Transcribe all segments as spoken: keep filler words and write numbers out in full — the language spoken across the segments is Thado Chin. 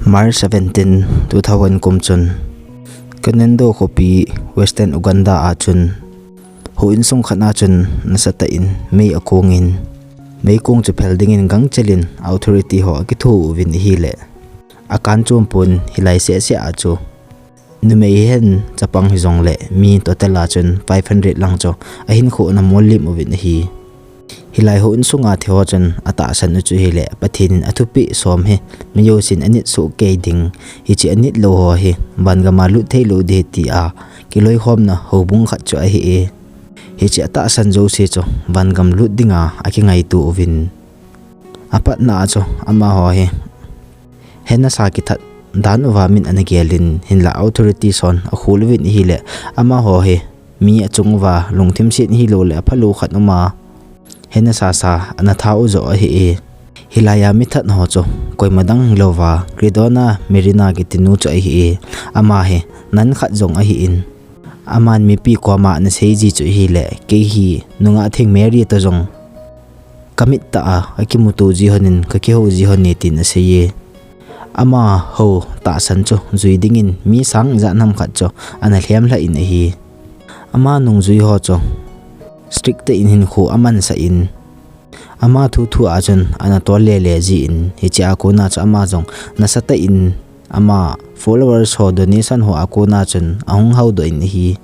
March seventeen, two thousand kum chun Kanendo khopi Western Uganda a chun houin sung khat a chun nasatah in mei akongin, meikong chu phel dingin gangchel in authority ho akithu uvin ahile, akan chom pon hilai sehseh a chu numei hen chapang hijongle mi total a chun five hundred lang chu ahinkho ana mollim uvin ahi. Hilai houin sunga thi ho chun atahsan u chu hile, Pathen in athupeh som hi mi jousen anit soh kei ding, hiche anit lou ho hi vangam a lut thei lou ding tia kiloikhomna houbung khat chu ahi e. Hiche atahsan jouse chu vangam lut dinga akingaito uvin, apatna a chu amaho hi hena sa kithat dan uva min ana gelin, hinla authority hon akhol uvin ahile, amaho hi mi achung uva lungthim set hilou le aphalou khat uma hena sasa ana tha u joh ahi e. Hilai a mithat ho chu koima dang hilouva Credona Merina kitinu chu ahi e. Ama hi nun khat jong ahin, aman mipi koma ana sei ji chu hile, kei hi nungah theng Mary toh jong kamit tah a akimuto ji lhonin kakihou ji lhon e tin asei e. Ama hou tahsan chu jui dingin mi sang ijat ham khat chu ana lhem lhah in ahi. Ama nungjui ho chu strict tah in hinkho amansah in, ama thuthu a chun ana tol lele jin, hiche a kona chu ama jong nasatah in ama followers ho donation ho a kona chun ahung haodoh in ahi.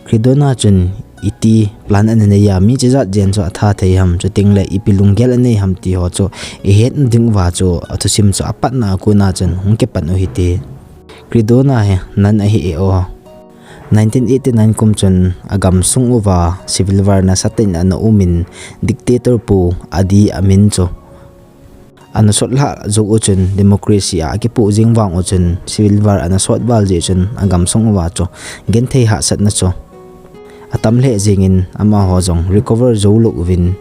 Credona chun iti plan ana nei a, mi chijat jen chu atha thei ham, chutengle ipi lunggel anei ham ti ho chu ihetna ding uva chu athusim chu apatna a kona chun hung kipan u hite. Credona hi nun ahi e o. Nineteen eighty-nine kum chun agamsung uva civil war nasatah in ana umin, dictator Pu Idi Amin chu ana sotlhah jou u chun, democracy a akipoh jing vang u chun civil war ana sot val jeh chun agamsung uva chu genthei hahsatna chu atam lheh jengin, amaho jong recover jou lou uvin,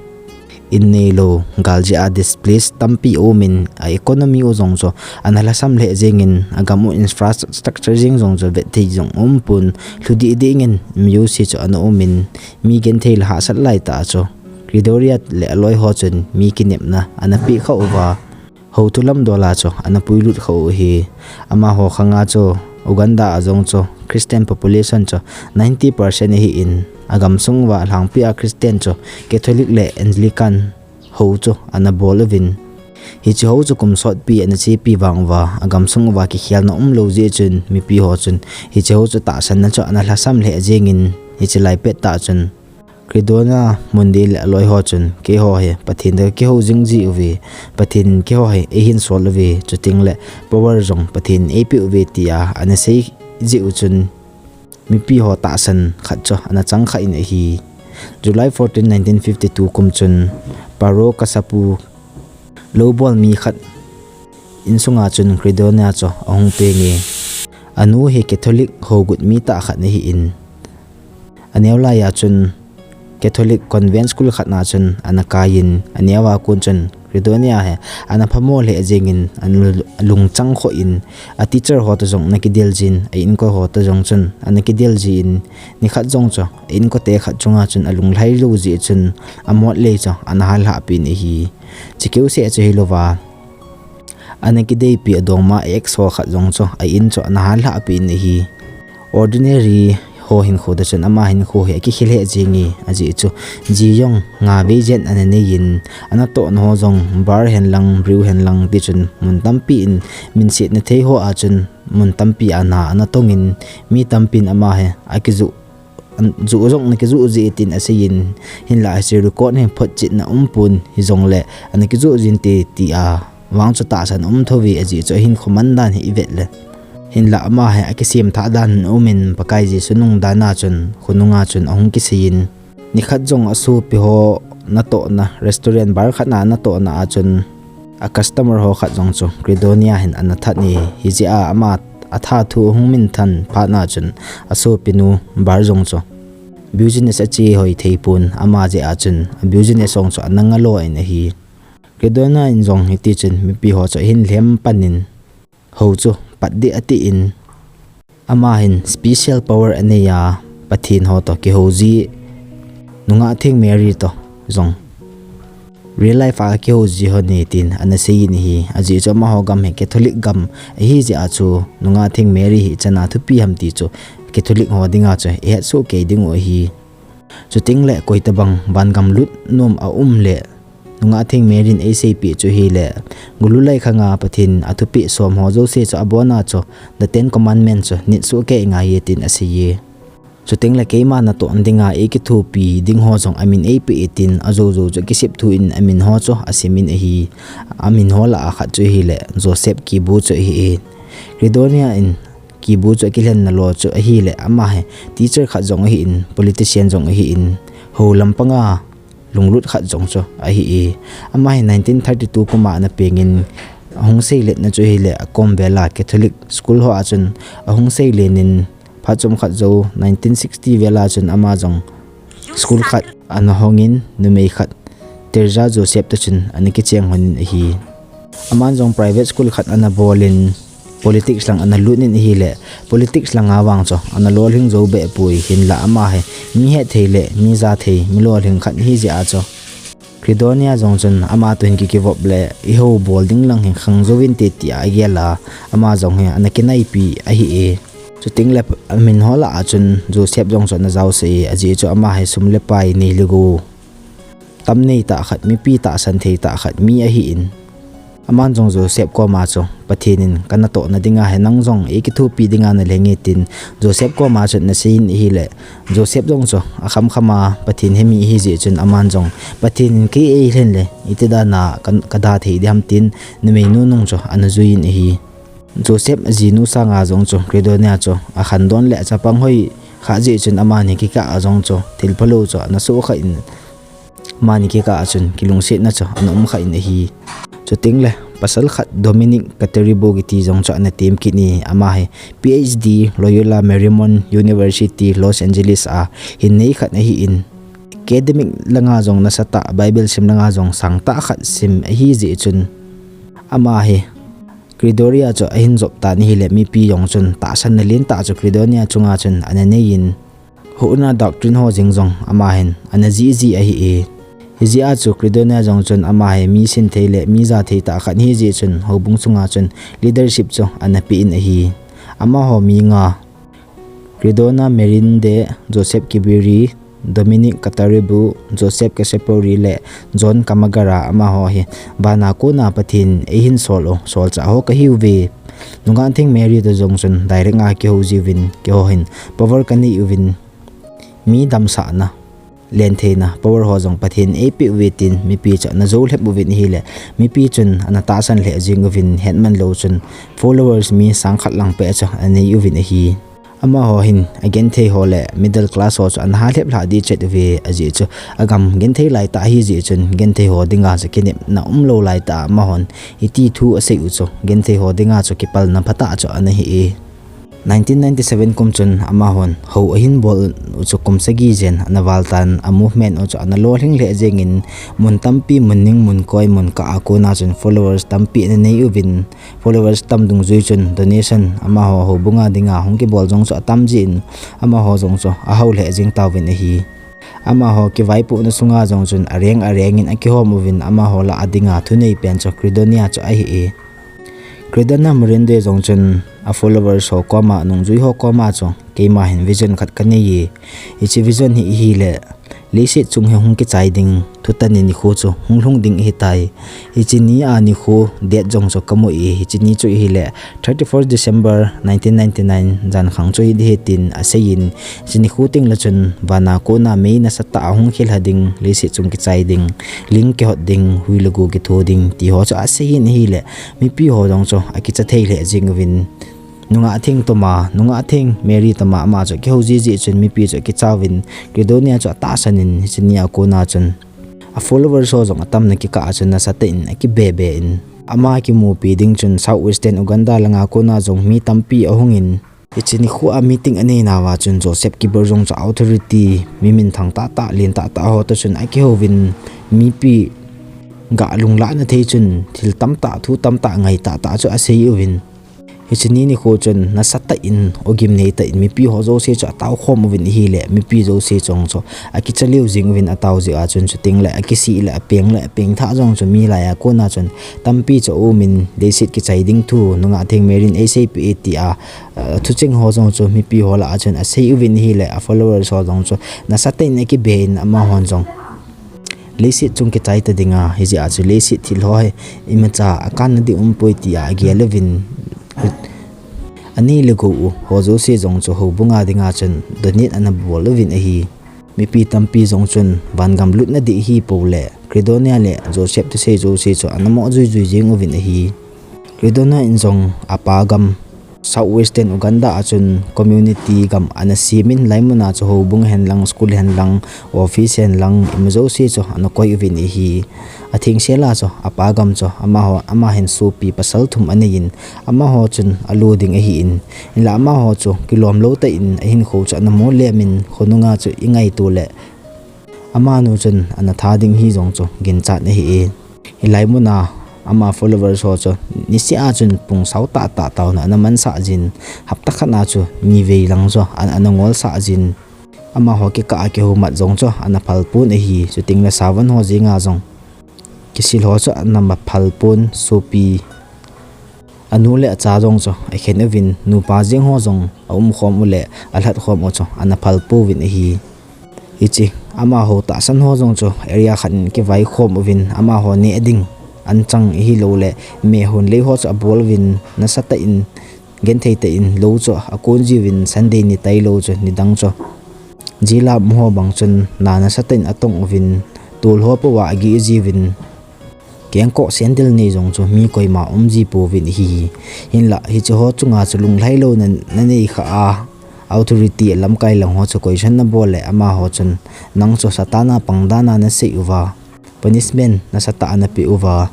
in neilou gal jeh a displace tampi aumin, a economy u jong chu ana lhasam lheh jengin, agam u infrastructure jeng jong chu vet thei jong umpon, lhu dihdih in mi jouse chu ana umin, mi genthei le hahsat laitah a chu Credona le aloi ho chun mi kinepna ana peh khah uva, houthu lamdol a chu ana puilut khah u ahi. Amaho khanga chu Uganda a jong chu Christian population chu ninety percent ahin, agamsung uva alhangpi a Christian chu Catholic le Anglican hou chu ana bol uvin, hiche hou chu kum sotpi ana chepi vang uva, agamsung uva kikhelna umlou jeh chun mipi ho chun hiche hou chu tahsanna chu ana lhasam lheh jengin, hiche lai pettah chun Credona, Mundy le aloi ho chun, keiho hi Pathen toh kihou jing ji uve, Pathen in keiho hi eihin sol uve, chutengle power jong Pathen in eipeh uve tia ana sei jeh u chun, mipi ho tahsan khat chu ana chang khah in ahi. July fourteen, nineteen fifty-two kum chun Paro Kasapu loubol mi khat insunga chun Credona chu ahung peng e. Anu hi Catholic hougut mi tah khat ana hin, aneo lai a chun Catholic convent school khat na chun ana kai in, aneo a kon chun Credona hi ana phamo lheh jengin, ana lungchang khoh in, a teacher ho toh jong ana kidel jin, a inko ho toh jong chun ana kidel jin, nikhat jong chu a inkote khat chunga chun alunglhai lou jeh chun amot lei chu ana hallhah peh in ahi. Chukeu seh chu hilouva, ana kideipi adongma a ex ho khat jong chu a in chu ana hallhah peh in ahi. Ordinary ho hinkho toh chun ama hinkho hi akikhel lheh jenge, ajeh chu ji jong nga vei jen ana nei in, anatohna ho jong bar hen lang, brew hen lang, tichun mun tampi in minsetna thei ho a chun mun tampi a na ana tong in, mi tampin ama hi akijuh, juh jong ana kijuh jeh tin asei in, hinlah hiche record hi photchetna umpon, hijongle ana kijuh jin te tia vang chu tahsan um thou ve, ajeh chu ahinkho man dan hi ivet le. Hinlah ama hi akisem thah dan in aumin, Pakai Jesu nung dan a chun, khonung a chun ahung kisei in, nikhat jong asopi ho natohna restaurant bar khat na natohna a chun a customer ho khat jong chu Credona hin ana that e, hijeh a ama atha thu ahung minthan phat na chun asopinu bar jong chu business ache hoi thei pon, ama jeh a chun a business jong chu ana ngalo in ahi. Credona in jong hiti chun mipi ho chu ahin lhem pan in, hou chu pat deh ati in, ama hin special power anei a, Pathen ho toh kihou ji, Nungah Theng Mary toh jong real life a kihou ji hon e tin ana seiyin ahi. Ajeh chu amaho gam hi Catholic gam ahi jeh a chu Nungah Theng Mary hi ichan a thupi ham ti chu Catholic ho dinga chu ihet soh kei diu ahi. Chuteng le koitabang vangam lut nom aum le Nungah Theng Mary in eiseipeh chu ahile, Gululai khanga Pathen in athupeh som ho jouse chu abona chu The Ten Commandments chu nit soh kei ngai e tin aseiye. Chuteng le keima natoh dinga eikithopi ding ho jong amin eipeh e tin ajou jou chu kisep thu in amin ho chu asim in ahi. Amin ho lah a khat chu ahile Joseph Kibu chu ahi e. Credonia in Kibu chu akilhen na lo chu ahile ama hi teacher khat jong ahin, politician jong ahin, hou lampanga lunglut khat jong chu ahi e. Ama hi nineteen thirty-two kum a ana pengin ahung seiletna chu ahile akom vel a Catholic school ho a chun ahung seilen in phat chomkhat jou nineteen sixty vel a chun ama jong school khat ana hongin numei khat Teresa Joseph toh chun ana kicheng lhonin ahi. Aman jong private school khat ana bolin politics lang ana lut in ahile politics langa vang chu ana lolhing jou behpoi, hinlah ama hi mi hetthei le mi jathei mi lolhing khat ahi jeh a chu Credonia jong chun ama toh hin kikivop le ihou bol ding lang hi khang jouvin te tia agel a ama jong hi ana kinaipi ahi e. Chuteng le amin ho lah a chun Joseph jong chu ana jaosah e, ajeh chu ama hi sum le pai nei le gou tam nei tah khat, mipi tahsan thei tah khat mi ahin. Aman jong Joseph koma chu Pathen in kanatohna dinga hi nang jong eikithopi dinga nalheng e tin Joseph koma chu ana seiyin ahile Joseph jong chu akhamkhama Pathen hemi ahi jeh chun aman jong Pathen in kei eilhen le iti dan a ka, kada thei diham tin numeinu nung chu ana juiyin ahi. Joseph jinu sanga jong chu Credonia chu akhandon le achapang hoi kha jeh chun amani kikah a jong chu thilphalou chu ana sohkha in amani kikah a chun kilungsetna chu ana umkha in ahi. Chuteng le pasal khat Dominic Kateribo kiti jong chu ana tem kit in ama hi PhD Loyola Marymount University Los Angeles a hin nei khat ahin, academic langa jong nasatah, Bible sim langa jong sangtah khat sim ahi jeh chun ama hi Credonia chu ahin jop tan ahile mipi jong chun tahsanna lentah chu Credonia chunga chun ana neiyin, huhna doctrine ho jeng jong ama hin ana jih jih ahi e. Hijeh a chu Credonia jong chun ama hi mi sinthei le mi jathei tah khat ahi jeh chun houbung chunga chun leadership chu ana pe in ahi. Amaho mi nga Credonia Merinde, Joseph Kibiri, Dominic Kateribo, Joseph Cassiopoli le John Camagara amaho hi vana kona Pathen eihin sol u solchah ho kahiuve. Nungah Theng Mary toh jong chun direct a kihou jiuvin keiho hin power kanei uvin mi damsahna, lentheina power ho jong Pathen eipeh uve tin mipi chu ana jou lhep uvin ahile mipi chun ana tahsan lheh jeng uvin hetman lou chun followers mi sang khat lang peh chu anei uvin ahi. Amaho hin agenthei ho le middle class ho chu ana halhep lhah ding chet uve, ajeh chu agam genthei laitah ahi jeh chun genthei ho dinga chu kinepna umlou laitah a amahon hiti thu asei u chu genthei ho dinga chu kipalna phatah chu ana hi e. Nineteen ninety-seven kum chun amahon hou ahin bol u chu kum sagi jen ana val tan, a movement u chu ana lolhing lheh jengin mun tampi, mun ning, mun koi, mun kah a kona chun followers tampi ana nei uvin, followers tam dungjui chun donation amaho houbunga dinga hung kibol jong chu atam jeh in amaho jong chu ahao lheh jeng tauvin ahi. Amaho kivaipohna sunga jong chun areng areng in akihom uvin amaho lah a dinga thunei pen chu Credonia chu ahi e. Credonia Merinde jong chun a followers ho koma, nungjui ho koma chu keima hin vision khat kanei e. Hiche vision hi ahile leiset chung hi hung kichai ding, thutan ni nikho chu hung lhung ding ahitai. Hiche ni a nikho date jong chu kamu e, hiche ni chu ahile thirty-first December nineteen ninety-nine jankhang chu hi ding ahi tin aseiyin, hiche nikho teng le chun vana kona mei nasatah a hung khel lha ding, leiset chung kichai ding, ling kihot ding, hui le go kitho ding ti ho chu aseiyin ahile mipi ho jong chu akicha thei lheh jeng uvin, Nungah Theng toma, Nungah Theng Mary toma ama chu akihou jiji chun mipi chu akicha uvin, Credonia chu atahsan in hiche ni a kona chun a followers ho jong atamna kikah a chun nasatah in akibebe in, ama kimupi ding chun South Western Uganda langa kona jong mi tampi ahung in, hiche nikho a meeting anei nauva chun Joseph Kibiri jong chu authority, mi minthang tahtah, len tahtah ho toh chun akihouvin, mipi ga lunglahna thei chun thil tamtah, thu tamtah, ngai tahtah chu asei uvin. Hiche ni nikho chun nasatah in, ogim neitah in mipi ho jouse chu atao khom uvin ahile, mipi jouse jong chu akicha lheh jing uvin atao jeh a chun, chuting le akisih le apeng le apeng thah jong chu mi laiya kona chun tampi chu aumin, leiset kichai ding thu Nungah Theng Mary in eiseipeh e tia, ah, thucheng ho jong chu mipi ho lah a chun asei uvin ahile, a followers ho jong chu nasatah in akibe in amahon jong leiset chung kichai ta dinga, hijeh a chu leiset thil ho hi imacha akanna ding umpoi tia agel uvin, anei le gou u ho jouse jong chu houbunga dinga chun donate ana bol uvin ahi. Mipi tampi jong chun vangam lutna ding ahipou le Credonia le Joseph thusei jouse chu ana mo juijui jing uvin ahi. Credonia in jong apa gam South Western Uganda a chun community gam ana semin, hilai muna chu houbung hen lang, school hen lang, office hen lang, ima jouse chu ana koi uvin ahi. Athengsel a chu apa gam chu amaho, ama hin sopi pasal thum anei in, amaho chun alo ding ahin, hinla amaho chu kilom lou tah in ahinkho chu ana molem in, khonunga chu ingaito le amanu chun ana tha ding hi jong chu ginchat ahi e. Hilai muna ama followers ho chu niseh a chun pung sao tah tah taona ana mansah jin, hapta khat a chu nivei lang chu ana, ana ngolsah jin, amaho kikah a kihoumat jong chu ana phal pon ahi. Chuting le savan ho jenga jong kisil ho chu ana ma phal pon, sopi anu le acha jong chu akhen uvin, nupa jeng ho jong aumkhom u le alhat khom u chu ana phal pouvin ahi. Hiche amaho tahsan ho jong chu area khat in kivai khom uvin, amaho neh ding anchang ahilou le mehon lei ho chu abol uvin, nasatah in, genthei tah in lou chu akon jiuvin, Sunday ni tailou chu nidang chu jilap ho bang chun na nasatah in atong uvin, tol ho pouva agih jiuvin, kengkoh sandal nei jong chu mi koima umji pouvin ahi. Hinla hiche ho chunga chu lunglhai louna nanei kha a, authority lamkai lang ho chu question nabol le amaho chun, nang chu Satan a pang dan a nasei uva, punishment nasatah a napeh uva,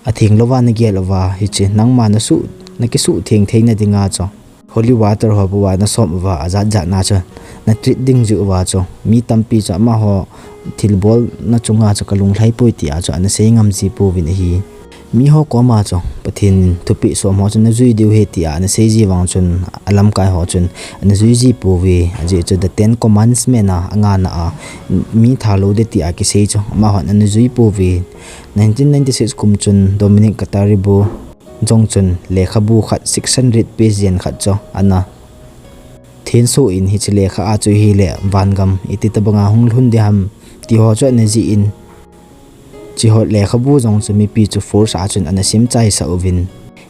atheng louva nagel uva, hiche nangma nasuh, nakisuh theng theina dinga chu holy water ho pouva nasom uva, ajat jat na chu na treat ding jeh uva chu mi tampi chu amaho thilbolna chunga chu kalunglhai poi tia chu ana sei ngam ji pouvin ahi. Miho koma chu Pathen in thupeh som ho chu najui diu ahi tia ana sei ji vang chun, alamkai ho chun ana jui ji pouve, ajeh chu the Ten Commandment a angana a mi tha lou ding tia kisei chu amahon ana jui pouve. Nineteen ninety-six kum chun Dominic Katarribo jong chun lekhabu khat six hundred page jen khat chu ana thenso in, hiche lekha a chu hile vangam iti tobanga hung lhun ding ham ti ho chu ana jih in, hiche ho lekhabu jong chu mipi chu force a chun ana simchaisah uvin,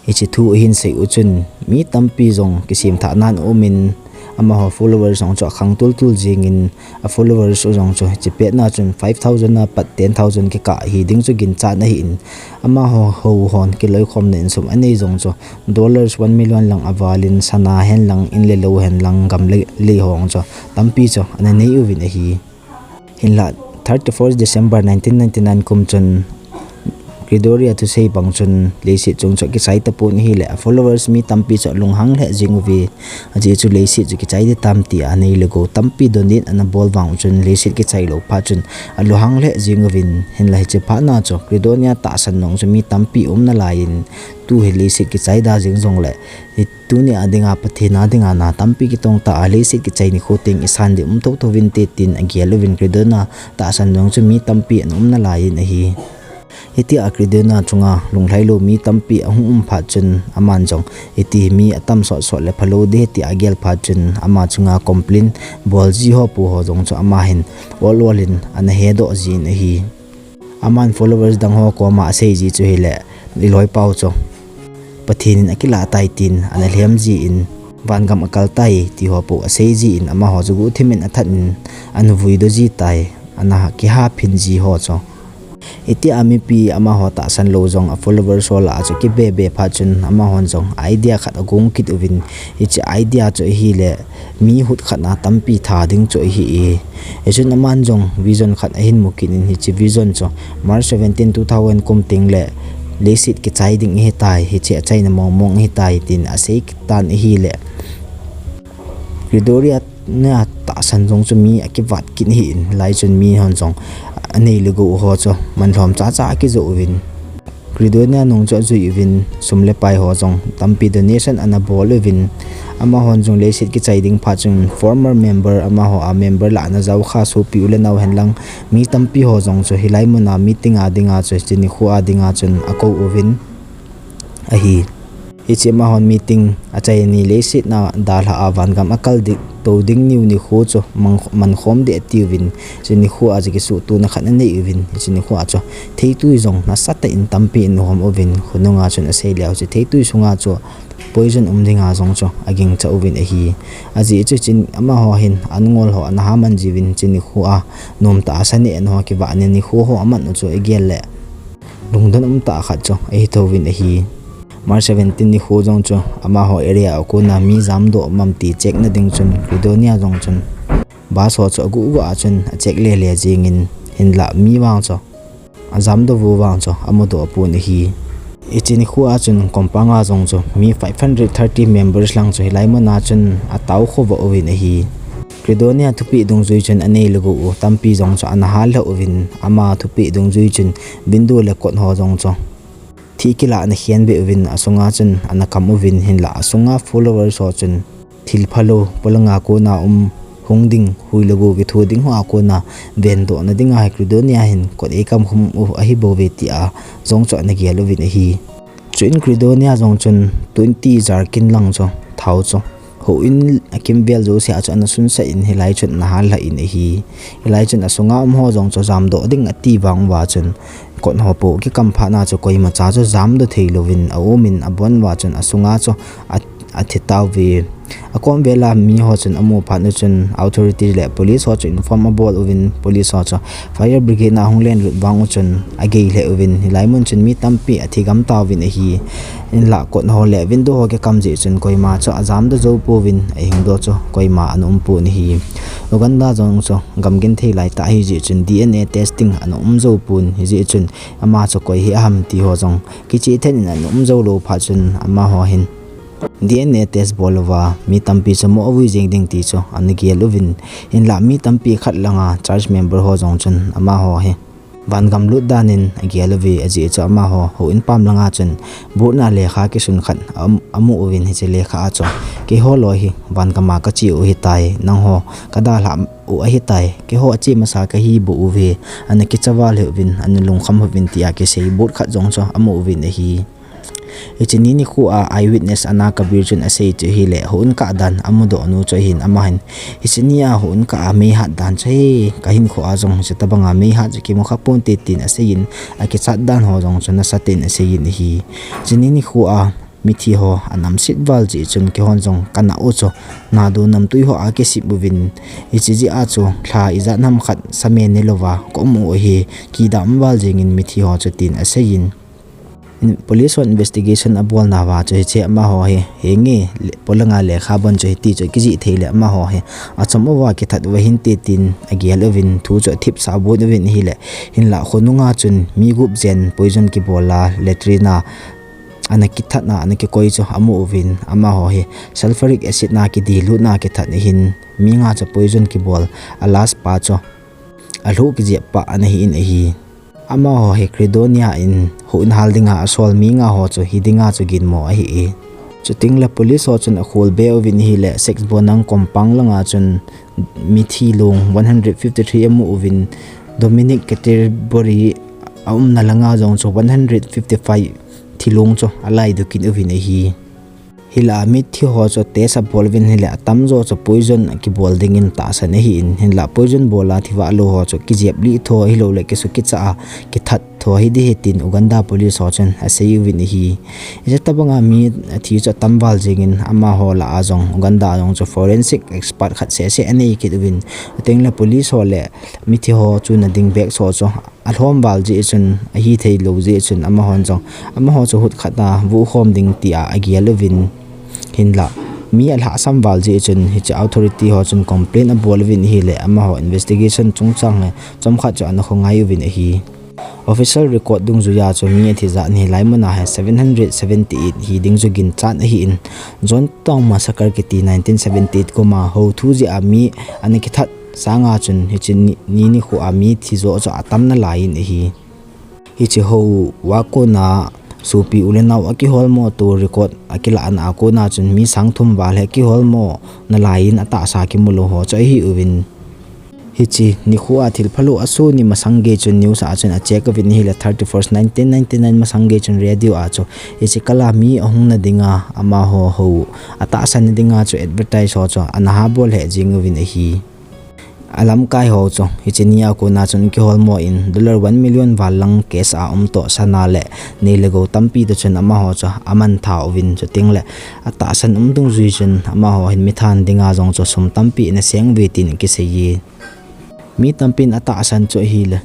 hiche thu ahin sei u chun mi tampi jong kisemthah nan aumin, amaho followers jong chu akhang tultul jingin, a followers u jong chu hiche petna chun five thousand a pat ten thousand kikah hiding chu ginchat ahin, amaho houhon kiloikhomna insung anei jong chu dollars one million lang avalin, sana hen lang, in le lou hen lang, gam le lei ho chu tampi chu ana nei uvin ahi. Hinla thirty-first December nineteen ninety-nine kum chun Credonia thusei bang chun leiset chung chu akichai tapon ahile, a followers mi tampi chu alunghang lheh jing uve. Ajeh chu leiset chu kichai ding tam tia nei le gou tampi donate ana bol vang u chun leiset kichai lou phat chun alunghang lheh jing uvin, hinla hiche phatna chu Credonia tahsan nung chu mi tampi um nalaiyin, tu hi leiset kichai da jing jongle, hi tunia dinga Pathen a dinga na tampi kitong ta a, leiset kichai nikho teng isan ding um thotho vinte tin agel uvin, Credonia tahsan nung chu mi tampi ana um nalaiyin ahi. Hitia Credonia chunga lunglhai lou mi tampi ahung um phat chun aman jong hiti mi atam sotsot le phalou ding tia agel phat chun ama chunga complain bol ji ho pou ho jong chu ama hin ol ol in ana hedoh jin ahi. Aman followers dang ho koma asei ji chu hile, iloipau chu Pathen in akilah tai tin ana lhem jin, vangam akal tai ti ho pou asei jin, amaho chu guhthim in athat in ana vuidoh ji tai, ana kihaphin ji ho chu. Hitia mipi amaho tahsan lou jong a followers ho lah a chu kibe be phat chun amahon jong idea khat agong kit uvin, hiche idea chu ahile mi hut khat na tampi tha ding chu ahi e. Hichun aman jong vision khat ahin mu kit in, hiche vision chu March seventeen, two thousand kum teng le leiset kichai ding ahitai, hiche achaina mong mong ahitai tin asei kit tan ahile, Credonia tahsan jong chu mi akivat kit ahin, lai chun mihon jong anei le gou ho chu manlhom chacha akijoh uvin, Credonia nung chu ajui uvin, sum le pai ho jong tampi donation ana bol uvin, amahon jong leiset kichai ding phat chun former member, amaho a member lah ana jaokha sopi u le nao hen lang, mi tampi ho jong chu hilai muna meeting a dinga chu, hiche nikho a dinga chun akou uvin ahi. Hiche amahon meeting achai ni leiset na dalha a vangam akal ding, tou ding niu nikho chu mang, mankhom ding atiuvin, hiche nikho a chu kisuhtona khat anei uvin, hiche nikho a chu theitui jong nasatah in tampi in hom uvin, khonunga chun asei leu chu theitui sunga chu poison um dinga jong chu agingcha uvin ahi. Ajeh chu hiche amaho hin an ngol ho ana haman jiuvin, hiche nikho a nomtah a sa neh ho kivah nikho ho aman u chu igel le lungdon umtah khat chu ahi thouvin ahi. March seventeen nikho jong chu amaho area a kona mi jamdoh um am ti check na ding chun Credonia jong chun bus ho chu aguh guh a chun acheck le le jingin, hinlah mi vang chu ajamdoh u vang chu amudoh pon ahi. Hiche nikho a chun compound a jong chu mi five hundred thirty members lang chu hilai muna chun atao khovah uvin ahi. Credonia thupeh dungjui chun anei le gou u tampi jong chu ana hal lha uvin, ama thupeh dungjui chun window le kot ho jong chu thih kila ana khenbeh uvin, asunga chun ana kam uvin, hinlah asunga followers ho chun thil phalou, polanga kona um, hung ding, hui le gou kitho ding ho a kona vendohna dinga hi Credonia hin kot eikam khum u ahibouve tia jong chu ana gel uvin ahi. Chuin Credonia jong chun twenty jerrycan lang chu thao chu houin akimvel jouse a chu ana sunsah in, hilai chun ana hal lha in ahi. Hilai chun asunga um ho jong chu jamdoh ding ati vang uva chun kot ho po kikam phat na chu koimacha chu jamdoh theilouvin aumin, abon uva chun asunga chu a, athi tauve. Akom vel a mi ho chun amu phat u chun authority le police ho chu inform abol uvin, police ho chu fire brigade na hung lenlut vang u chun agei lheh uvin, hilai mun chun mi tampi athi gam tauvin ahi. Hinlah kot ho le window ho kikam jeh chun koima chu ajamdoh jou pouvin, ahingdoh chu koima ana um pon ahi. Uganda jong chu gam genthei lai tah ahijeh chun D N A testing ana um jou pon, hijeh chun ama chu koi hi aham ti ho jong kicheh then in ana um jou lou phat chun amaho hin D N A test bol uva mi tampi chu mo avui jeng ding ti chu ana gel uvin, hinlah mi tampi khat langa church member ho jong chun amaho hi vangam lut dan in agel uve, ajeh chu amaho houin pam langa chun butna lekha kisun khat am-, amu uvin, hiche lekha a chu keiho loi hi vangam a kache u ahitai, nangho kadalhah u ahitai, keiho ache masa kahi bou uve, ana kicha val lheh uvin, ana lungkham lheh uvin tia kisei but khat jong chu amu uvin ahi. Hiche ni nikho a eyewitness Anna Kabir chun asei chu ahile, houin kah dan amudoh nu chu ahin, amahin hiche ni a houin kah a meihat dan chu hi kahinkho a jong hiche tobanga meihat chu kimu kha ponte tin aseiyin, akichat dan ho jong chu nasatah in aseiyin ahi. Hiche ni nikho a mithi ho anamset val jeh chun keihon jong kanah u chu nado namtui ho a kisip uvin, hiche jeh a chu lha ijat ham khat samen nelouva kaum u ahi, kidam val jengin mithi ho chu tin aseiyin. Police hon investigation abolnauva chu hiche amaho hi, henge, le-, polanga lekha bon chu hiti chu kijih thei le amaho hi achom uva kithat uva hinte tin agel uvin, thu chu athipsah bon uvin ahile, hinlah khonunga chun mi gup jen poison kibol a latrine a ana kithat na, ana kikoi chu amu uvin, amaho hi sulfuric acid na kidih lut na kithat ahin, mi nga chu poison kibol a last pa chu alhuh kijep pa ana hi in ahi. Amaho hi Credonia in houin hal dinga asol mi nga ho chu hi dinga chu ginmo ahi e. Chuting le police ho chun akhol be uvin ahile, Sexbonang compound langa chun mithi long one hundred fifty-three amu uvin, Dominic Canterbury aumna langa jong chu one hundred fifty-five thilong chu alaidoh kit uvin ahi. Hinlah mithi ho chu test abol uvin ahile, atamjo chu poison kibol dingin tahsan ahin, hinlah poison bol a thi vah lou ho chu kijep lih tho ahilouleh kisukicha a kithat tho hi ding ahi tin Uganda police ho chun asei uvin ahi. Hiche tobanga mi athi chu atam val jengin amaho lah a jong Uganda a jong chu forensic expert khat sese anei kit uvin, chuting le police ho le mithi ho chuna ding bag ho chu alhom val jeh chun, ahithei lou jeh chun, amahon jong amaho chu hutkhat a vuhkhom ding tia agel uvin, hinlah mi alhahsam val jeh chun hiche authority ho chun complaint abol uvin ahile, amaho investigation chungchang hi chomkhat chu ana khongai uvin ahi. Official record dungjuiya chu mi athi jat hi hilai muna hi seven hundred seventy-eight hi ding chu ginchat ahin, Jonestown Massacre kiti nineteen seventy-eight kuma houthu jeh a mi ana kithat sanga chun hiche ni, ni nikho a mi thi joh chu atam nalai in ahi. Hiche hou a kona sopi u le nau akiholmo to record akilahna a kona chun mi sang thum val hi akiholmo nalai in atahsa kimu lou ho chu ahi uvin. Hiche nikho a thil phalou asoh ni masang gei chun news a chun acheck uvin ahile thirty-first nineteen ninety-nine masang gei chun radio a chu hiche kal a mi ahung na dinga amaho hou atahsan na dinga chu advertise ho chu ana ha bol lheh jing uvin ahi. Alamkai ho chu hiche ni a kona chun kiholmo in dollar one million val lang cash a um toh sana le nei le gou tampi toh chun amaho chu aman tha uvin, chuteng le atahsan um dungjui chun amaho hin mi than dinga jong chu sum tampi ana seng uve tin kisei e. Mi tampin atahsan chu ahile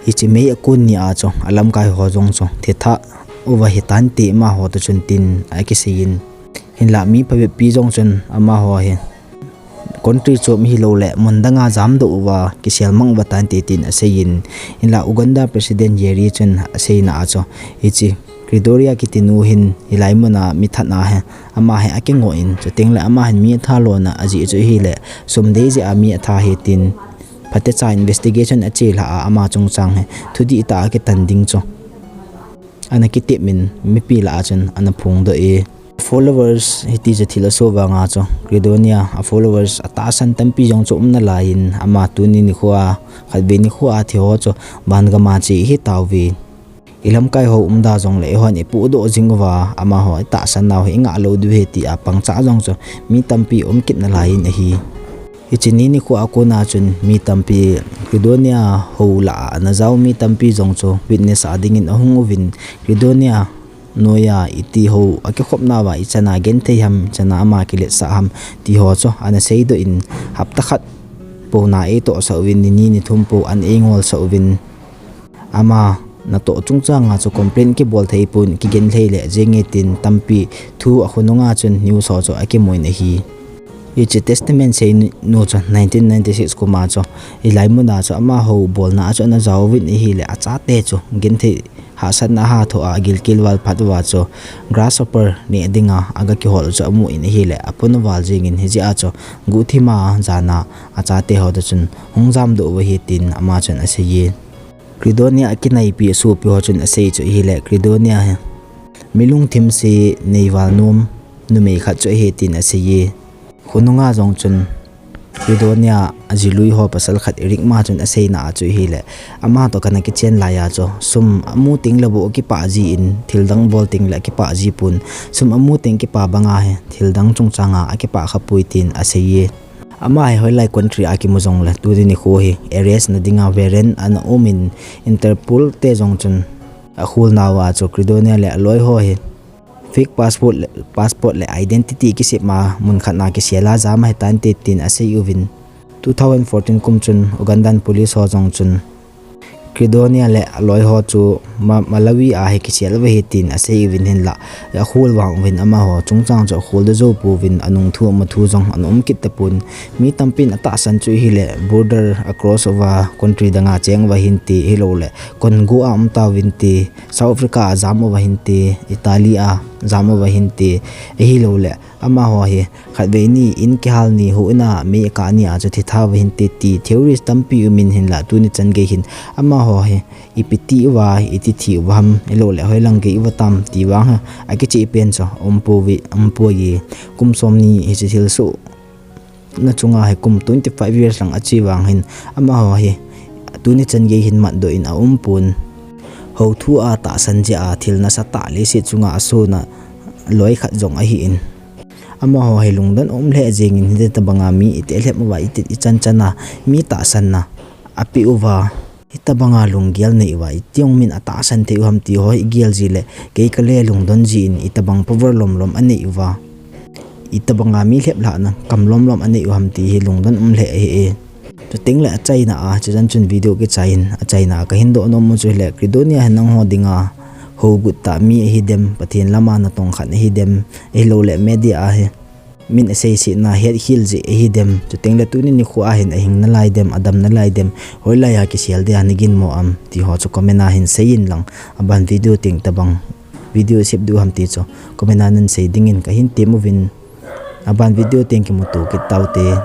hiche May a kon ni a chu alamkai ho jong chu thitha uva hitante amaho toh chun tin akisei in. Hinla mi phabep pi jong chun amaho hi country chom hilou le mun danga jamdoh uva kisel mang uva tante tin asei in. Hinla Uganda President Yoweri chun aseina a chu hiche Gregoria kiti nu hin hilai mun a mi that na hi ama hi akingoh in, chuteng le ama hin mi atha lona ajeh chu ahile sum dei jeh a mi atha ahi tin phatecha investigation achelhah a ama chungchang hi thudihtah a kitan ding chu ana kitep in mipi lah a chun ana phongdoh e. Followers hiti chu thil asoh vanga chu Gregoria a followers atahsan tampi jong chu um nalai in ama tuni nikho a khatvei nikho a thi ho chu van gam a che ahi tauve. Ilamkai ho umda jong le eihon ipohdoh jing uva amaho itahsan nau hi ingah lou diu ahi tia pangcha jong chu mi tampi um kit nalai in ahi. Hiche ni nikho a kona chun mi tampi Gregoria hou lah a ana jao mi tampi jong chu witness a dingin ahung uvin Gregoria noiya iti hou akikhop nauva ichan a genthei ham, ichan a ama kiletsah ham ti ho chu ana seidoh in hapta khat pouna eitohsah uvin ni ni ni thum pou ana eingolsah uvin ama natoh chungchang a chu complaint kibol thei pon kigenthei lheh jenge tin tampi thu akhonung a chun news ho chu akimun ahi. Hiche testament sei nu chu nineteen ninety-six kum a chu hilai mun a chu amaho bolna a chu ana jao uvin ahile achate chu genthei hahsatna ahatho a agilkel val phat uva chu grasshopper neh dinga aga kihol chu amun ahile apon uval jingin hijeh a chu guhthim a jan a achate ho toh chun hung jamdoh uva ahi tin ama chun asei e. Gregoria akinaipi asopi ho chun asei chu ahile Gregoria hi mi lungthim se neival nom numei khat chu ahi tin asei e. Khonung a jong chun Gregoria ajilui ho pasal khat Eric ma chun aseina a chu ahile ama toh kana kichen lai a chu sum amu teng le bou akipah ji in thil dang bol teng le akipah ji pon, sum amu teng kipah banga hi thil dang chungchang a akipah khapoi tin asei e. Ama hi hoilai country a kimu jong le tuni nikho hi arrest na dinga warrant ana um in Interpol te jong chun akhol nauva chu Gregoria le aloi ho hi fake passport le, passport le identity kisem a mun khat na kisel a jam ahi tante tin asei uvin. Two thousand fourteen kum chun Ugandan police ho jong chun Gregoria le aloi ho chu Ma-, Malawi a hi kisel uva ahi tin asei uvin hinla akhol vang uvin amaho chungchang chu akholdoh jou pouvin anung thu ama thu jong ana um kit tapon. Mi tampin atahsan chu ahile border across uva country danga cheng uva ahin ti hilou le Congo a um tauvin ti South Africa a jam uva ahin ti, Italy a jam uva ahin ti, ahilou le amaho hi khatvei ni in kihal ni hou in a mei akah ni a chu thi tha uva ahin ti ti theories tampi um in hinla tuni chan gei hin amaho hi ipi ti uva, iti thi uva ham, ahilou le hoilang gei uva tam ti vang hi akicheh pen chu um pouve, um poi e. Kum som ni hiche thilsoh na chunga hi kum twenty five years lang ache vang hin amaho hi tuni chan gei hin matdoh in aum pon. Hou thu a tahsan jeh a thil nasatah leiset chunga asona loi khat jong ahi in. Amaho hi lungdon um lheh jeng in hiti tabanga mi itehlep uva iti ichan chan a mi tahsan na apeh uva. Hitabanga lunggel nei uva, iti jong min atahsan thei u ham ti ho hi igel ji le, kei kale lungdon ji in, itabang power lomlom anei uva, itabanga mi lheplhahna kam lomlom anei u ham ti hi lungdon um lheh ahi e. Chuteng le achaina a, chuchan chun video kichai in, achaina a kahin doh nom u chu hile, Gregoria hi nangho dinga hou gut tah mi ahi dem, Pathen lama natong khat ahi dem, ahilou le media a hi min aseisetna hetkhel jeh ahi dem, chuteng le tuni nikho a hin ahing nalai dem, adam nalai dem, hoilai a kisel dia nagin mo am, ti ho chu comment a hin sei in lang, aban video teng tabang, video sep diu ham ti chu comment a nan sei dingin kahin tem uvin, aban video teng kimuto kit taute.